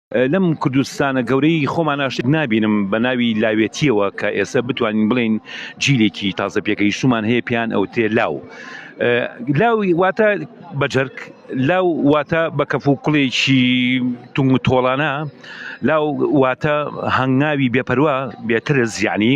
لەم کوردستانە گەورەی خۆمانا شتێک نابینم بە ناوی لاوێتیەوە کە ئێستا بتوانین بڵێین جیلێکی تازە پێگەیشتومان هەیە پێیان ئەوترێ لاو. لاو واتە بەجەرگ لاو واتە بە کەف و کوڵێکی تونگ و تۆڵانە لاو واتە هەنگاوی بێپەروا بێترس یعنی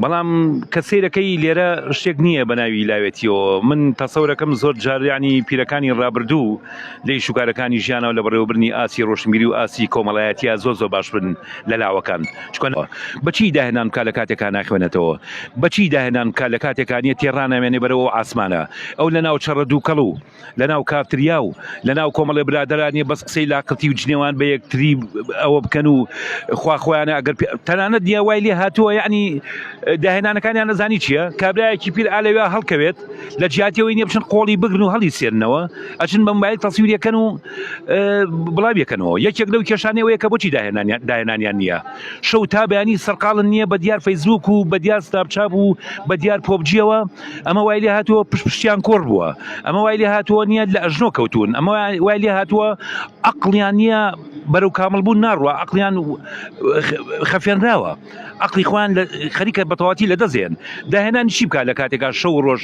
بەڵام کە سەیرەکەی لێرە شتێک نییە بە ناوی لاوێتیەوە من تەسەورەکەم زۆر جار یعنی پیرەکانی ڕابردوو لە ئیشوکارەکانی ژیانەوە لە بەڕێوەبردنی ئاستی ڕۆشنبیری و ئاستی کۆمەڵایەتیە زۆر زۆر باش بن لە لاوەکان چونکە بەچی داهێنان بکا لە کاتێکا ناخوێنێتەوە بەچی داهێنان بکا لە کاتێکا نیە تێڕانامێنێ بەرەو ئەو ئاسمانە ئەو لە ناو چەڕە دووکەڵ و لە ناو کافتریا و لە ناو کۆمەڵێ برادەرا نیە بەس قسەی لاقرتی و جنێوان بە یەکتری ئەوە بکەن و خوا خۆیانە ئەگەر تەنانەت نیە وای لێ هاتووە یعنی داهێنانەکانیان ئەزانی چییە کابرایەکی پیر ئالەوێ هەڵکەوێت لە جیاتی ئەوەی نیە بچن قۆڵی بگرن و هەڵی سێننەوە ئەچن بە موبایل تەسویرەکەن و بڵاویەکەنەوە یەکێک لەو کێشانەی ئەوەیە کە بۆچی داهێنانیان نییە شەو تا بەیانی سەرقاڵن نییە بە دیار فەیسبوک و بە دیار سناپچاپ و بە دیار پۆبجیەوە ئەمە وای لێ هاتووە پشت پشتیان کۆڕ بووە ئەمە وای لێ هاتووە نییە لە ئەژنۆ کەوتون ئەمە وای لێ هاتووە عەقڵیان نییە بەرەو کامڵ بوون ناڕوە عەقڵیان خەفێنراوە عەقڵی خۆیان خەریکە بەتەواتی لە دەست دێن داهێنانی چی بکات لە کاتێکا شەو و ڕۆژ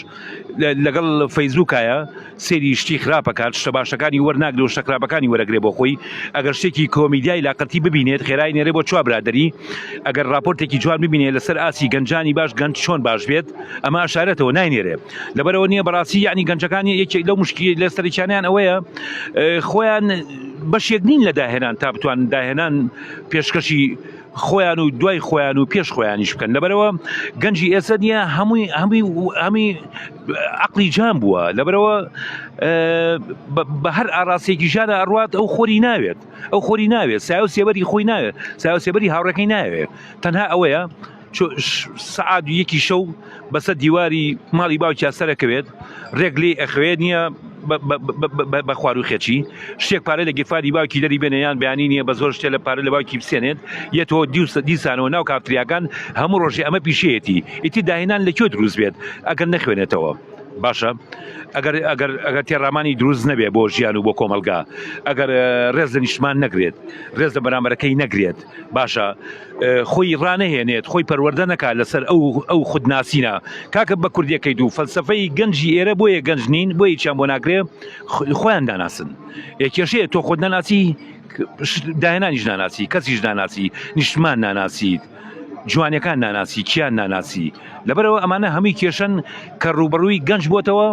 لەگەڵ فەیسبوکایە سێری شتی خراپەکات شتە باشەکانی وەرناگرێ و شتە خراپەکانی وەرەگرێ بۆ خۆی ئەگەر شتێکی کۆمیدیای لاقرتی ببینێت خێرای نێرێ بۆ چوا برادری ئەگەر راپۆرتێکی جوان ببینێ لەسەر ئاسی گەنجانی باش گەنج چۆن باش بێت ئەمە ئەشارێتەوە ناینێرێ لەبەرەوە نییە بەڕاستی یعنی گەنجەکانی یەکێک لەو مشکی لە سەرچانیان ئەوەیە خۆیان بەشێک نین لە داهێنان تا بتوان داهێنان پێشکەشی خۆیان و دوای خۆیان و پێش خۆیانیش بکەن لەبەرەوە گەنجی ئێستا نییە هەمووی هەمووی هەمووی عقلی جام بووە لەبەرەوە بە هەر ئاراستێکی ژیانە ئەڕوات ئەو خۆری ناوێت ئەو خۆری ناوێت سایە و سێبەری خۆی ناوێت سایە و سێبەری هاوڕەکەی ناوێت تەنها ئەوەیە سەعات یەکی شەو بەسەر دیواری ماڵی باوکیا سەرەکەوێت ڕێک لێی ئەخەوێت نییە بە خوارو خێچی شتێک پارە لە گیرفانی باوکی دەری بێنێ یان بەیانی نییە بە زۆر شتێ لە پارە لە باوکی بسێنێت یەتەوە دیسانەوە ناو کافتریاکان هەموو ڕۆژێ ئەمە پیشەیەتی ئیتر داهێنان لە کوێ دروست بێت ئەگەر نەخوێنێتەوە باشە ئەگەر ئەگەر ئەگەر تێڕامانی دروست نەبێ بۆ ژیان و بۆ کۆمەلگا ئەگەر ڕێز لە نیشتمان نەگرێت ڕێز لە بەرامبەرەکەی نەگرێت باشە خۆی ڕانەهێنێت خۆی پەروەردە نەکات لەسەر ئەو ئەو خودناسینە کاکە بە کوردیەکەی دوو فەلسفەی گەنجی ئێرە بۆیە گەنج نین بۆ هیچیان بۆ ناکرێ خۆیان داناسن یەکێشەیە تۆ خۆت نەناسی داهێنانیش ناناسی کەسیش ناناسی نیشتمان ناناسیت جوانەکان ناناسی کیان ناناسی لەبەرەوە ئەمانە هەمووی کێشن کە ڕووبەڕووی گەنج بۆتەوە.